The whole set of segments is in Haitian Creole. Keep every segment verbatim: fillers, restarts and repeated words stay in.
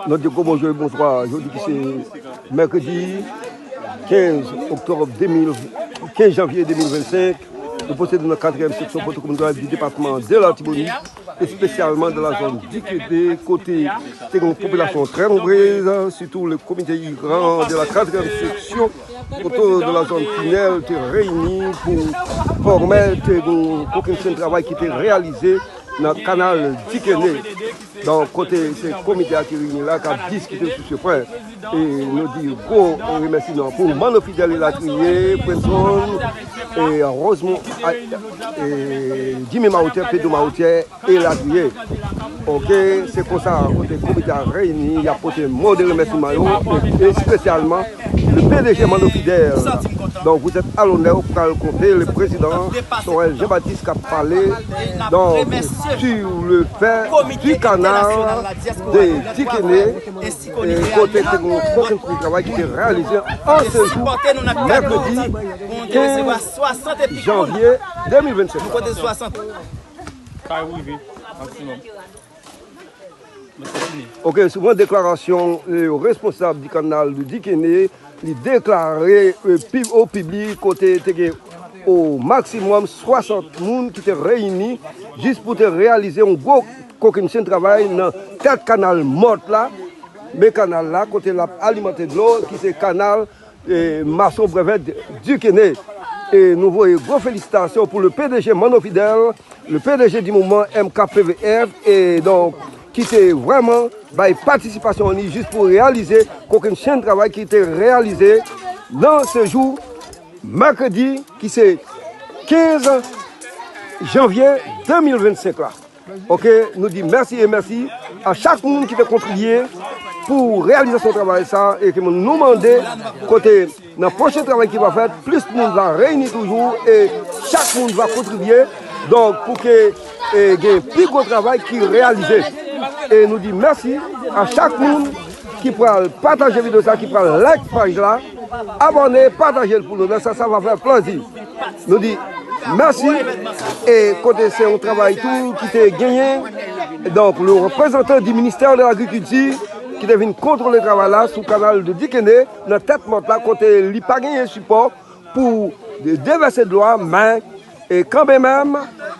Nou di gwo bonjou e bonswa. Jodi ki se mèkredi kenz oktòb de mil, kenz janvye de mil vennsenk, nou posede nan katriyèm seksyon Pwotokominal di depatman de Latibonit, espesyalman de la zòn Dikene, kote te gen yon popilasyon trè nonbrez, sitou le komite iran de la katriyèm seksyon, kote de la zòn Tinèl te reyini pou fòmèt yon kokennchenn travay ki te reyalize nan kanal Dikene. Donk, kote se komite a ki reyini la, k ap diskite sou se pwen. E nou di gwo remèsiman pou Manno Fidèl elatriye, Prenson, e Rosemond, a, e Jimmy Mawoutè, Pedro Mawoutè, elatriye. Oke, se konsa, kote komite a reyini, y ap pote mo de remèsiman yo, e espesyalman le P D G Manno Fidèl. Donc, vous êtes à l'honneur, ou pral konte le président Sorel Jean-Baptiste k ap pale, donc, sur le fait du canal de Dikene, e kote te gen yon kokennchenn travay ki te reyalize an se jou, mèkredi kenz janvye de mil vennsenk. Kay rive, maksimòm. Mwen kontinye. Oke, suivant deklarasyon, e, responsab di kanal de Dikene, li deklare, e, pi-, o piblik kote te gen o maksimòm swasant moun ki te reyini jis pou te reyalize yon gwo kokennchenn travay nan tèt kanal mòt la, men kanal la kote l ap alimante dlo, ki se kanal e, Mason Brevèt Dikene. E nou voye gwo felisitasyon pou le P D G Manno Fidèl, le P D G du mouvman M K P V F, e donk, ki te vrèman bay patisipasyon li jis pou reyalize kokennchenn travay ki te reyalize nan se jou mèkredi, ki se kenz janvye de mil vennsenk la. Oke, nou di mèsi e mèsi a chak moun ki te kontribye pou reyalizasyon travay sa, e ke nou mande kote nan pwochen travay ki va fèt, plis moun va reyini toujou e chak moun va kontribye, donk, pou ke, e, gen pi gwo travay ki reyalize. E nou di mèsi a chak moun ki pral pataje videyo sa, ki pral like paj la, abòne, pataje l pou nou. Nan sa, sa va fè plezi. Nou di mèsi. E kote se yon travay tou ki te genyen. Donk, le reprezantan di ministè de lagrikilti ki te vin kontwole travay la sou kanal de Dikene nan tèt mòt la, kote li pa genyen sipò pou de-, devèse dlo a, men, e kanmenm,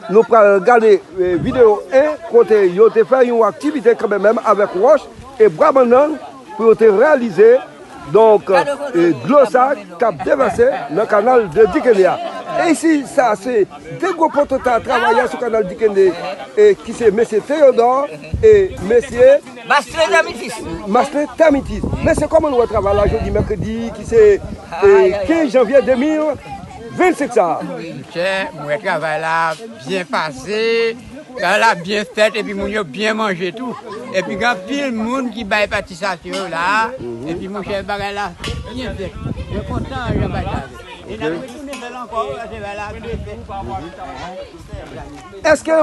nou pral gade, e, videyo en, kote yo te fè yon aktivite kanmenm avèk wòch e bwa bannann pou yo te reyalize, donk, e, dlo sa k ap devèse nan kanal de Dikene a. E isi, sa se de gwo potanta travayè sou kanal Dikene, e ki se mesye Teyodò e mesye Maslin Tèmitis. Maslin Tèmitis. Mesye, kòman nou wè travay la jodi mèkredi ki se, e, kenz janvye de mil vennsenk sa a? Monchè, mwen wè travay la byen pase. Travay la byen fèt epi moun yo byen manje tou. Epi gen anpil moun ki bay patisipasyon yo la. Epi monchè, bagay la byen fèt. Mwen kontan jan bagay la fèt. E n ap retounen fè l ankò, paske bagay la byen fèt. Èske